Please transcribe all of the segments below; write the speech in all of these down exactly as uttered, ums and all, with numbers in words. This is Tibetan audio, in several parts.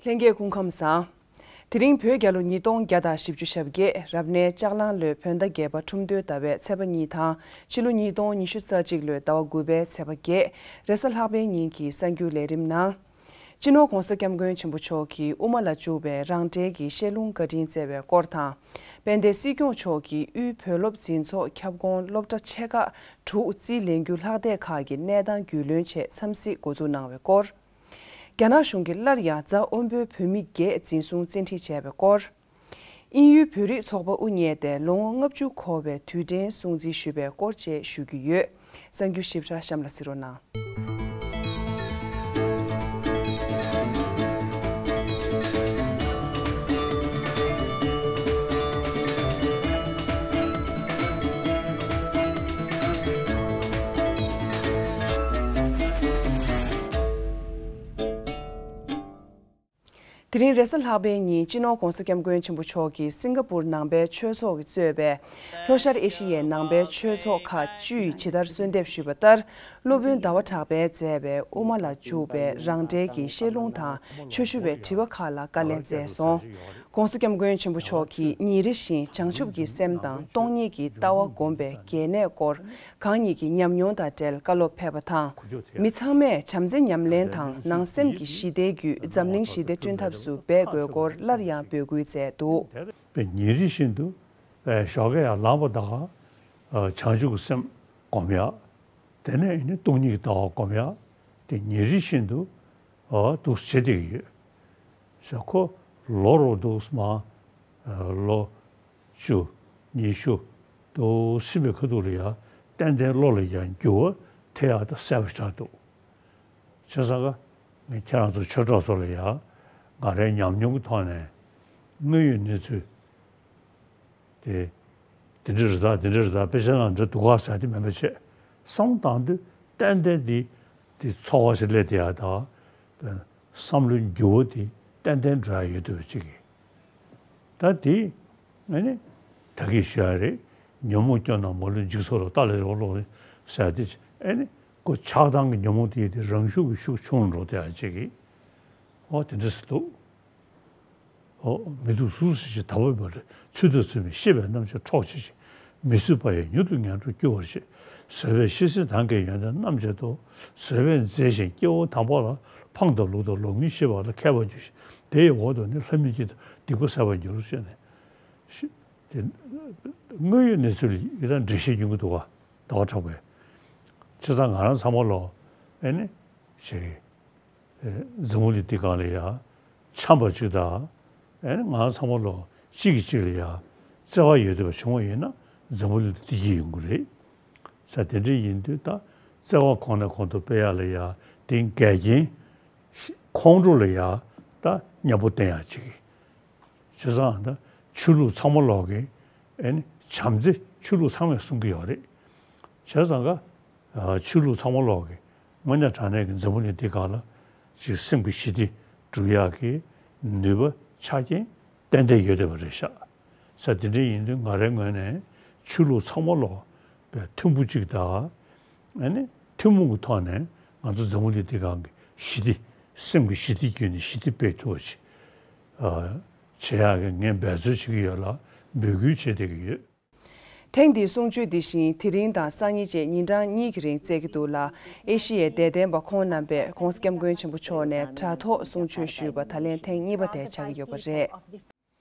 ལྷན་རྒྱས་སྐུ་ཁམས་བཟང་། དེ་རིང་བོད་རྒྱལ་ལོ་ཉིས་སྟོང་བརྒྱ་དང་བཞི་བཅུ་ཞེ་བརྒྱད། རབ་གནས་ལྕགས་གླང་ལོའི་བོད་ཟླ་བརྒྱད་པ་ཁྲུམས་སྟོན་ཟླ་བའི་ཚེས་པ་གཉིས་དང་། ཕྱི་ལོ་ཉིས་སྟོང་ཉི་ཤུ་རྩ་གཅིག་ལོའི་ཟླ་བ་དགུ་པའི་ཚེས་པ་བརྒྱད། རེས་གཟའ་ལྷག་པའི་ཉིན་གྱི་གསར་འགྱུར་ལས་རིམ་ནང་། སྤྱི་ནོར་༧གོང་ས་༧སྐྱབས་མགོན་ཆེན་པོ་མཆོག་གིས་དབུ་མ་ལ་འཇུག་པའི་རང་འགྲེལ་གྱི་བཤད་ལུང་བཀའ་དྲིན་སྩལ་བའི་སྐོར་དང་། དཔལ་ལྡན་སྲིད་སྐྱོང་མཆོག་གིས་དབུས་བོད་སློབ་འཛིན་ཚོགས་ཁྱབ་ཁོངས་སློབ་གྲྭ་ཆེ་ཁག་དྲུག་རྩིས་ལེན་རྒྱུ་ལྷག་བསྡད་ཁག་གི་གནས་སྟངས་རྒྱུས་ལོན་ཆེད་འཚམས་གཟིགས་འགོ་འཛུགས་གནང་བའི་སྐོར། རྒྱ་ནག་གཞུང་གིས་སླར་ཡང་རྫ་དབོན་པོའི་བུད་མེད་བརྒྱད་འཛིན་བཟུང་བཙན་ཁྲིད་བྱས་པའི་སྐོར། དབྱིན་ཡུལ་བོད་རིགས་ཚོགས་པ་དབུ་བརྙེས་ཏེ་ལོ་ངོ་ལྔ་བཅུ་འཁོར་བའི་དུས་དྲན་སྲུང་བརྩི་ཞུས་པའི་སྐོར་བཅས་ཞུ་རྒྱུ་ཡོད། གསར་འགྱུར་ཞིབ་ཕྲ་གཤམ་ལ་གཟིགས་རོགས་གནང་། དེ་རིང་རེས་གཟའ་ལྷག་པའི་ཉིན་སྤྱི་ནོར་༧གོང་ས་༧སྐྱབས་མགོན་ཆེན་པོ་མཆོག་གིས་སིང་ག་པུར་ནང་པའི་ཆོས་ཚོགས་ཀྱིས་གཙོས་པའི་ལྷོ་ཤར་ཨེ་ཤི་ཡའི་ནང་པའི་ཆོས་ཚོགས་ཁག་བཅུ་ཡིས་ཇི་ལྟར་གསོལ་འདེབས་ཞུས་པ་ལྟར། སློབ་དཔོན་ཟླ་བ་གྲགས་པས་མཛད་པའི་དབུ་མ་ལ་འཇུག་པའི་རང་འགྲེལ་གྱི་བཤད་ལུང་དང་ཆོས་ཞུ་བའི་དྲི་བ་ཁག་ལ་བཀའ་ལན་སྩལ་སོང་། ༧གོང་ས་༧སྐྱབས་མགོན་ཆེན་པོ་མཆོག་གིས་ཉིན་རེ་བཞིན་བྱང་ཆུབ་ཀྱི་སེམས་དང་སྟོང་ཉིད་ཀྱི་ལྟ་བ་བསྒོམ་པའི་གལ་གནད་སྐོར་གང་ཉིད་ཀྱི་ཉམས་མྱོང་དང་འབྲེལ་བཀའ་སློབ་ཕེབས་པ་དང་། མི་ཚང་མས་བྱམས་བརྩེ་ཉམས་ལེན་དང་ནང་སེམས་ཀྱི་ཞི་བདེ་བརྒྱུད་འཛམ་གླིང་ཞི་བདེ་བསྐྲུན་ཐབས་སུ་འབད་དགོས་སྐོར་སླར་ཡང་འབོད་སྐུལ་མཛད་འདུག། པའི་ཉིན་རེ་བཞིན་དུ་པའི་ཞོགས་ཀས་ཡར་ལངས་པ་དང་བྱང་ཆུབ་ཀྱི་སེམས་སྒོམ་ཡག། དེ་ནས་ནི་སྟོང་ཉིད་ཀྱི་ལྟ་བ་སྒོམ་ཡག་དེ་ཉིན་རེ་བཞིན་དུ་འདུག་བྱེད་བསྡད་ཀྱི་ཡོད། ཞོགས་ཁོ་ལོ་རུ་འདུག་མ་ལོ་བཅུ་ཉི་ཤུ་འདུག་ཕྱིན་པའི་ཁ་ཐུག་ལ་ཡང་ཏན་ཏན་བློ་ལ་ཡང་འགྱུར་བ་ཐེབས་ཡག་དང་གསལ་པོ་ཆགས་འདུག། བྱས་ཙང་ཀ་ངས་ཁྱེད་རང་ཚོ་ཆོས་གྲོགས་ཚོ་ལ་ཡང་ང་རའི་ཉམས་མྱོང་གི་ཐོག་ནས་དངོས་ཡོད་གནས་ཚུལ་དེ་འདི་འདྲ་རེད་ད་འདི་འདྲ་རེད་ད་དཔེ་ཆ་ནང་འདྲ་འདུག་ག་ཟེར་དེ་མིན་པ་བྱས་བསམ་བློ་བཏང་དུས་ཏན་ཏན་འདི་འདི་ཚོར་བ་ཞིག་སླེབས་བསྡད་ཡག་དང་བསམ་བློའི་འགྱུར་བ་དེ་ཏན་ཏན་འགྲོ་ཡག་ཡོད་འདུག་པ་གཅིག་གིས། ད་དེ་ཨ་ནི་ད་གིན་ཞུ་ཡག་རེད། ཉོན་མོངས་སྐྱོ་ན་མ་ལུས་འཇིག་ཚོགས་ལ། རྟ་ལས་རོ་ལོག་ཟེར་ཡག་དེ་ཨ་ནི་ཁོ་ཆགས་སྡང་གི་ཉོན་མོངས་དེ་དེ་རང་ཤུགས་ཀྱིས་ཤུགས་ཆུང་འགྲོ་བསྡད་ཡག་གཅིག་གིས། འོ་དེ་འདྲ་ཟེར་འདུག། འོ་མི་སྡུག་ཟུག་ཟེར་ཞིང་དག་པ་མེད་པར། ཚུལ་དང་ཚུལ་མིན་ཤེས་པའི་རྣམ་ཤེས་འཕྲོག་བྱེད་ཅིང་། མི་སྲིད་པ་ཡི་མྱུར་དུ་ངན་འགྲོར་སྐྱུར་བར་བྱེད། བཟོད་པས་ཤེས་བྱའི་དང་གི་ཡོན་ཏན་རྣམ་འབྱེད་དོ། བཟོད་པས་མཛེས་ཤིང་སྐྱེ་བོ་དམ་པ་ལ། ཕངས་དང་ལུགས་དང་ལོག་མིན་ཤེས་པ་ལ་མཁས་པར་འགྱུར་ཞིང་། དེ་ཡི་འོག་ཏུ་ནི་ལྷ་མིན་སྐྱེ་དང་སྡིག་པ་ཟད་པར་འགྱུར་ཞེས་ནས། ཤི་དེ་དངོས་ཡོད་གནས་ཚུལ་ཡི་དྭགས་འགྲེལ་བཤད་རྒྱུན་གྱི་འདུག་ག་ཟླ་བ་གྲགས་པས། བྱས་ཙང་ང་རང་ཚང་མ་ལོ་ཨེ་ནི་ཞེས་ཀྱི། འཛམ་བུ་གླིང་འདི་སྒང་ལ་ཡ་འཆམ་པ་གཅིག་དང་། ཨེ་ང་ཚང་མ་ལོ་གཅིག་གིས་གཅིག་ལ་ཡ་བརྩེ་བ་ཡོད་བསྡད་པ་བྱུང་བ་ཡིན་ན་འཛམ་བུ་གླིང་འདི་བདེ་སྐྱིད་ཡོང་གི་རེད། ས་དེ་འདྲ་ཡིན་དུས་ད་བརྩེ་བ་གོང་ནས་གོང་དུ་སྤེལ་ཡག་ལ་ཡ་དེ་འགལ་རྐྱེན་ཁོང་ཁྲོ་ལ་ཡ་ད་མཉམ་པོ་བསྟེན་ཡག་གཅིག་གིས། བྱས་ཙང་ད་ཆོས་ལུགས་ཚང་མ་ལོག་གི་ཨེ་ནི་བྱམས་བརྩེ་ཆོས་ལུགས་ཚང་མས་གསུང་གི་ཡོད་རེད། བྱས་ཙང་ཀ་ཆོས་ལུགས་ཚང་མ་ལོག་གི་དངོས་གནས་དྲང་གནས་ཀྱི་འཛམ་བུ་གླིང་འདི་སྒང་ལ་ཅིག་སེམས་ཀྱི་ཞི་བདེ་སྒྲུབ་ཡག་གི་ནུས་པ་ཆ་རྐྱེན་ཏན་ཏན་ཡོད་བསྡད་པ་རེད་ཤག། ས་དེ་འདྲ་ཡིན་དུས་ང་རའི་ངོས་ནས་ཆོས་ལུགས་ཚང་མ་ལོག་པའི་ཐུན་མོང་གཅིག་དང་། ཨ་ནི་ཐུན་མོང་གི་ཐོག་ནས་ང་ཚོ་འཛམ་བུ་གླིང་འདི་སྒང་གི་ཞི་བདེ་སེམས་ཀྱི་ཞི་བདེ་བརྒྱུད་ནས་ཞི་བདེ་སྤེལ་ཐུབ་པ་ཞིག་བྱེད་ཡག་གི་ངས་འབད་རྩོལ་བྱེད་ཀྱི་ཡོད་ལ་འབོད་སྐུལ་བྱེད་བསྡད་ཀྱི་ཡོད། ཐེངས་འདིའི་གསུང་ཆོས་འདི་བཞིན་དེ་རིང་དང་སང་ཉིན་བཅས་ཉིན་གྲངས་གཉིས་ཀྱི་རིང་སྩལ་གྱི་འདུག་ལ། ཨེ་ཤི་ཡའི་དད་ལྡན་པ་ཁོང་རྣམ་པས་༧གོང་ས་༧སྐྱབས་མགོན་ཆེན་པོ་མཆོག་ནས་དྲ་ཐོག་གསུང་ཆོས་ཞུས་པ་ད་ལན་ཐེངས་གཉིས་པ་དེ་ཆགས་ཀྱི་ཡོད་པ་རེད།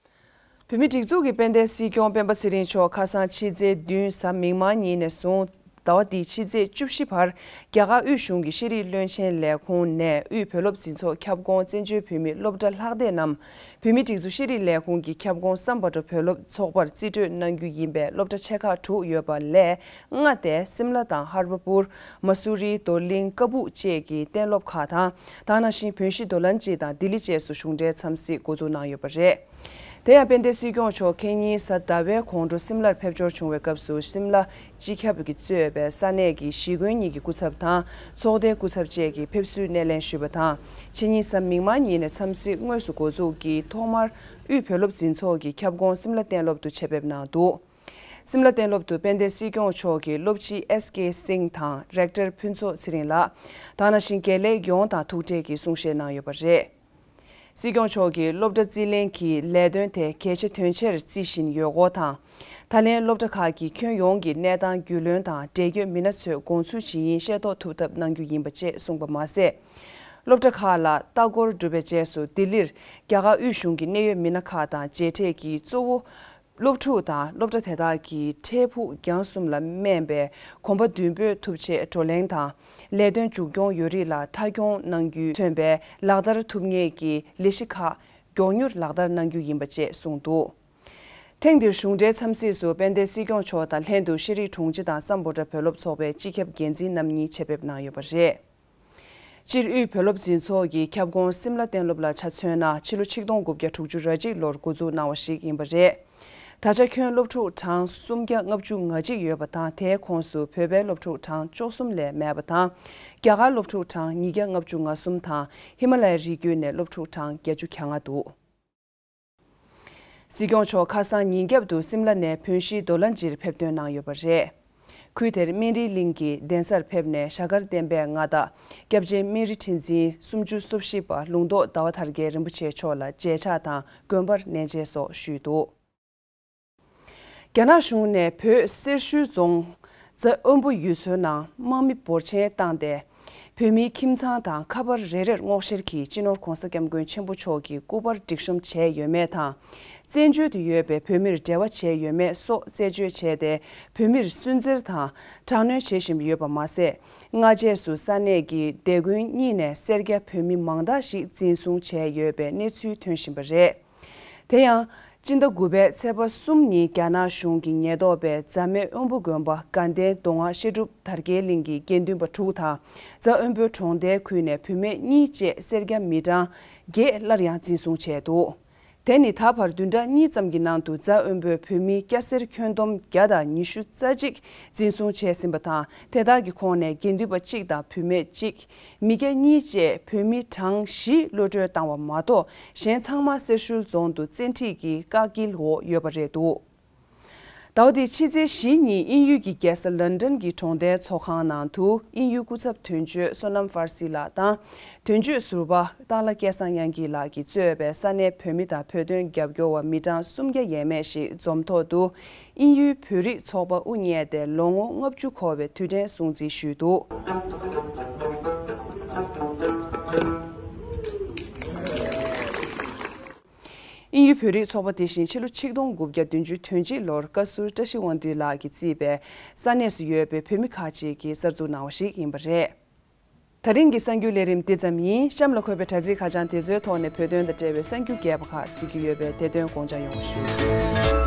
བོད་མིའི་སྒྲིག་འཛུགས་ཀྱི་དཔལ་ལྡན་སྲིད་སྐྱོང་སྤེན་པ་ཚེ་རིང་མཆོག་ཁ་སང་ཕྱི་ཚེས་བདུན་གཟའ་མིག་དམར་ཉིན་ནས་བཟུང་ཟླ་བ་འདིའི་ཕྱི་ཚེས་བཅུ་བཞི་བར་རྒྱ་གར་དབུས་གཞུང་གི་ཤེས་རིག་བློན་ཆེན་ལས་ཁུངས་ནས་དབུས་བོད་སློབ་འཛིན་ཚོགས་ཁྱབ་ཁོངས་བཙན་བྱོལ་བོད་མིའི་སློབ་གྲྭ་ལྷག་སྡེ་རྣམས་བོད་མིའི་སྒྲིག་འཛུགས་ཤེས་རིག་ལས་ཁུངས་ཀྱི་ཁྱབ་ཁོངས་སམ་བྷོ་ཊ་བོད་སློབ་ཚོགས་པར་རྩིས་སྤྲོད་གནང་རྒྱུ་ཡིན་པའི་སློབ་གྲྭ་ཆེ་ཁག་དྲུག་ཡོད་པ་ལས་ལྔ་དེ་སིམ་ལ་དང་ཧར་བ་པུར། མ་སུ་རི། རྡོར་གླིང་། ཀ་སྦུག་བཅས་ཀྱི་གཏན་སློབ་ཁག་དང་། དེ་ནང་བཞིན་བོན་གཞིས་རྡོར་གླིང་བཅས་དང་ལྡི་ལི་བཅས་སུ་གཞུང་འབྲེལ་འཚམས་གཟིགས་འགོ་འཛུགས་གནང་ཡོད་པ་རེད། དེ་ཡང་དཔལ་ལྡན་སྲིད་སྐྱོང་མཆོག་ཁེ་ཉིན་གཟའ་ཟླ་བའི་དགོང་དྲོ་སིམ་ལར་ཕེབས་འབྱོར་བྱུང་བའི་སྐབས་སུ་སིམ་ལ་སྤྱི་ཁྱབ་ཀྱིས་གཙོས་པའི་ས་གནས་ཀྱི་གཞིས་དགོན་གཉིས་ཀྱི་སྐུ་ཚབ་དང་ཚོགས་སྡེའི་སྐུ་ཚབ་བཅས་ཀྱིས་ཕེབས་བསུའི་སྣེ་ལེན་ཞུས་པ་དང་། ཕྱི་ཉིན་གཟའ་མིག་དམར་ཉིན་ནས་འཚམས་གཟིགས་དངོས་སུ་འགོ་འཛུགས་ཀྱིས་ཐོག་མར་དབུས་བོད་སློབ་འཛིན་ཚོགས་ཀྱི་ཁྱབ་ཁོངས་སིམ་ལ་གཏན་སློབ་ཏུ་ཆེད་ཕེབས་གནང་འདུག། སིམ་ལ་གཏན་སློབ་ཏུ་དཔལ་ལྡན་སྲིད་སྐྱོང་མཆོག་གིས་སློབ་སྤྱི་ཨེས་ཀེ་སིང་དང་རེག་ཊར་ཕུན་ཚོགས་ཚེ་རིང་ལགས། དེ་ནང་བཞིན་དགེ་ལས་ཡོངས་དང་ཐུག་འཕྲད་ཀྱིས་གསུང་བཤད་གནང་ཡོད་པ་རེད། སྲིད་སྐྱོང་མཆོག་གིས་སློབ་གྲྭ་རྩིས་ལེན་གྱི་ལས་དོན་དེ་གལ་ཆེ་དོན་ཆེར་བརྩི་བཞིན་ཡོད་སྐོར་དང་། ད་ལན་སློབ་གྲྭ་ཁག་གིས་ཁྱོན་ཡོངས་ཀྱི་གནས་སྟངས་རྒྱུས་ལོན་དང་འབྲེལ་ཡོད་མི་སྣ་ཚོས་དགོངས་ཚུལ་ཇི་ཡིན་ཤེས་རྟོགས་ཐུབ་ཐབས་གནང་རྒྱུ་ཡིན་པ་བཅས་གསུངས་པ་མ་ཟད། སློབ་གྲྭ་ཁག་ལ་ལྟ་སྐོར་བསྒྲུབས་པའི་རྗེས་སུ་ལྡི་ལིར་རྒྱ་གར་དབུས་གཞུང་གི་གནད་ཡོད་མི་སྣ་ཁག་དང་མཇལ་འཕྲད་ཀྱིས་གཙོ་བོ་སློབ་ཕྲུག་དང་སློབ་གྲྭ་དེ་དག་གི་འཕྲལ་ཕུགས་རྒྱང་གསུམ་ལ་སྨན་པའི་གོམ་པ་མདུན་སྤོས་ཐུབ་ཆེད་བགྲོ་གླེང་དང་། ལས་དོན་མཇུག་སྐྱོང་ཡོད་རིགས་ལ་མཐའ་འཁྱོངས་གནང་རྒྱུས་མཚོན་པའི་ལག་བསྟར་ཐུབ་ངེས་ཀྱི་ལས་གཞི་ཁག་མགྱོགས་མྱུར་ལག་བསྟར་གནང་རྒྱུ་ཡིན་པ་བཅས་གསུངས་འདུག་ཐེངས་འདིར་གཞུང་འབྲེལ་འཚམས་གཟིགས་སུ་དཔལ་ལྡན་སྲིད་སྐྱོང་མཆོག་དང་ལྷན་དུ་ཤེས་རིག་དྲུང་ཆེ་དང་སམ་བྷོ་ཊ་བོད་སློབ་ཚོགས་པའི་སྤྱི་ཁྱབ་འགན་འཛིན་རྣམ་གཉིས་ཆེད་ཕེབས་གནང་ཡོད་པ་རེད། སྤྱིར་དབུས་བོད་སློབ་འཛིན་ཚོགས་ཀྱི་ཁྱབ་ཁོངས་སིམ་ལ་གཏན་སློབ་ལ་ཆ་མཚོན་ན་ཕྱི་ལོ་ཆིག་སྟོང་དགུ་བརྒྱ་དྲུག་ཅུ་རེ་གཅིག་ལོར་འགོ་འཛུགས་གནང་བ་ཞིག་ཡིན་པ་རེད། ད་ཆ་ཁྱོན་སློབ་ཕྲུག་གྲངས་སུམ་བརྒྱ་ལྔ་བཅུ་ང་གཅིག་ཡོད་པ་དང་། དེའི་ཁོངས་སུ་བོད་པའི་སློབ་ཕྲུག་གྲངས་བཅུ་གསུམ་ལས་མེད་པ་དང་། རྒྱ་གར་སློབ་ཕྲུག་གྲངས་ཉིས་བརྒྱ་ལྔ་བཅུ་ང་གསུམ་དང་། ཧི་མ་ལ་ཡའི་རི་རྒྱུད་ནས་སློབ་ཕྲུག་གྲངས་བརྒྱད་ཅུ་གྱ་ལྔ་འདུག་སྲིད་སྐྱོང་མཆོག་ཁ་སང་ཉིན་རྒྱབ་ཏུ་སིམ་ལ་ནས་བོན་གཞིས་རྡོ་ལ་ཇིར་ཕེབས་ཐོན་གནང་ཡོད་པ་རེད། ཁུལ་དེར་སྨན་རིའི་གླིང་གི་གདན་སར་ཕེབས་ནས་ཞྭ་དཀར་བསྟན་པའི་མངའ་བདག་སྐྱབས་རྗེ་སྨན་རི་ཁྲི་འཛིན་སུམ་ཅུ་སོ་བཞི་པ་ལུང་རྟོགས་ཟླ་བ་དར་རྒྱས་རིན་པོ་ཆེ་མཆོག་ལ་མཇལ་ཕྱག་དང་དགོན་པར་གནས་མཇལ་སོགས་ཞུས་འདུག་རྒྱ་ནག་གཞུང་ནས་བོད་སེར་ཤུལ་རྫོང་རྫ་དབོན་པོ་ཡུལ་ཚོའི་ནང་དམག་མི་འབོར་ཆེན་བཏང་སྟེ། བོད་མིའི་ཁྱིམ་ཚང་དང་ཁ་པར་རེ་རེར་སྔོག་བཤེར་གྱིས་སྤྱི་ནོར་༧གོང་ས་༧སྐྱབས་མགོན་ཆེན་པོ་མཆོག་གི་སྐུ་པར་སྒྲིག་གཤོམ་བྱས་ཡོད་མེད་དང་། བཙན་བྱོལ་དུ་ཡོད་པའི་བོད་མིར་འབྲེལ་བ་བྱས་ཡོད་མེད་སོགས་རྩད་གཅོད་བྱས་ཏེ། བོད་མིར་སུན་གཙེར་དང་དྲག་གནོན་བྱེད་བཞིན་ཡོད་པ་མ་ཟད། སྔ་རྗེས་སུ་ས་གནས་ཀྱི་སྡེ་དགོན་གཉིས་ནས་སེར་སྐྱ་བོད་མི་མང་དག་ཞིག་འཛིན་བཟུང་བྱས་ཡོད་པའི་གནས་ཚུལ་ཐོན་བཞིན་པ་རེད། དེ་ཡང་། སྤྱི་ཟླ་དགུ་པའི་ཚེས་པ་གསུམ་ཉིན་རྒྱ་ནག་གཞུང་གི་ཉེན་རྟོག་པས་རྫ་སྨད་དབོན་པོ་དགོན་པ་དགའ་ལྡན་མདོ་སྔགས་བཤད་སྒྲུབ་དར་རྒྱས་གླིང་གི་དགེ་འདུན་པ་དྲུག་དང་རྫ་དབོན་པོའི་གྲོང་རྡལ་ཁུལ་ནས་བུད་མེད་གཉིས་བཅས་སེར་སྐྱ་མི་གྲངས་བརྒྱད་སླར་ཡང་འཛིན་བཟུང་བྱས་འདུག་དེ་ནི་ད་བར་བདུན་ཕྲག་གཉིས་ཙམ་གྱི་ནང་དུ་རྫ་དབོན་པོའི་བོད་མི་སྐྱ་སེར་ཁྱོན་བསྡོམས་བརྒྱ་དང་ཉི་ཤུ་རྩ་གཅིག་འཛིན་བཟུང་བྱས་ཟིན་པ་དང་། དེ་དག་གི་ཁོངས་ནས་དགེ་འདུན་པ་གཅིག་དང་བུད་མེད་གཅིག་མི་སྐྱ་གཉིས་བཅས་བོད་མི་གྲངས་བཞི་གློད་བཀྲོལ་བཏང་བ་མ་གཏོགས། གཞན་ཚང་མ་སེར་ཤུལ་རྫོང་དུ་བཙན་ཁྲིད་ཀྱིས་བཀག་སྐྱིལ་འོག་ཡོད་པ་རེད་འདུག་ཟླ་བ་འདིའི་ཕྱི་ཚེས་བཞི་ཉིན་དབྱིན་ཡུལ་གྱི་རྒྱལ་ས་ལན་ཀྲན་གྱི་གྲོང་སྡེའི་ཚོགས་ཁང་ནང་དུ་དབྱིན་ཡུལ་སྐུ་ཚབ་དོན་གཅོད་བསོད་ནམས་ཧྥར་སི་ལགས་དང་། དོན་གཅོད་ཟུར་པ་སྟག་ལྷ་སྐལ་བཟང་དབྱངས་སྐྱིད་ལགས་ཀྱིས་གཙོས་པའི་ས་གནས་བོད་མི་དང་བོད་དོན་རྒྱབ་སྐྱོར་བ་མི་གྲངས་སུམ་བརྒྱ་ཡས་མས་ཤིག་འཛོམས་ཐོག་ཏུ། དབྱིན་ཡུལ་བོད་རིགས་ཚོགས་པ་དབུ་བརྙེས་ཏེ་ལོ་ངོ་ལྔ་བཅུ་འཁོར་བའི་དུས་དྲན་སྲུང་བརྩི་ཞུས་འདུག་དབྱིན་ཡུལ་བོད་རིགས་ཚོགས་པ་དེ་བཞིན་ཕྱི་ལོ་ཆིག་སྟོང་དགུ་བརྒྱ་བདུན་ཅུ་དོན་གཅིག་ལོར་བཀའ་ཟུར་བཀྲ་ཤིས་དབང་འདུས་ལགས་ཀྱིས་གཙོས་པའི་ས་གནས་སུ་ཡོད་པའི་བོད་མི་ཁག་ཅིག་གིས་གསར་འཛུགས་གནང་བ་ཞིག་ཡིན་པ་རེད། ད་རིང་གི་གསར་འགྱུར་ལས་རིམ་འདི་ཙམ་ཡིན། གཤམ་ལ་འཁོད་པའི་དྲ་ཚིགས་ཁ་བྱང་དེ་ཚོའི་ཐོག་ནས་བོད་དོན་དང་འབྲེལ་བའི་གསར་འགྱུར་རྒྱས་པ་ཁག་གཟིགས་རྒྱུ་ཡོད་པས། དེ་དོན་དགོངས་འཇགས་ཡོང་བ་ཞུ།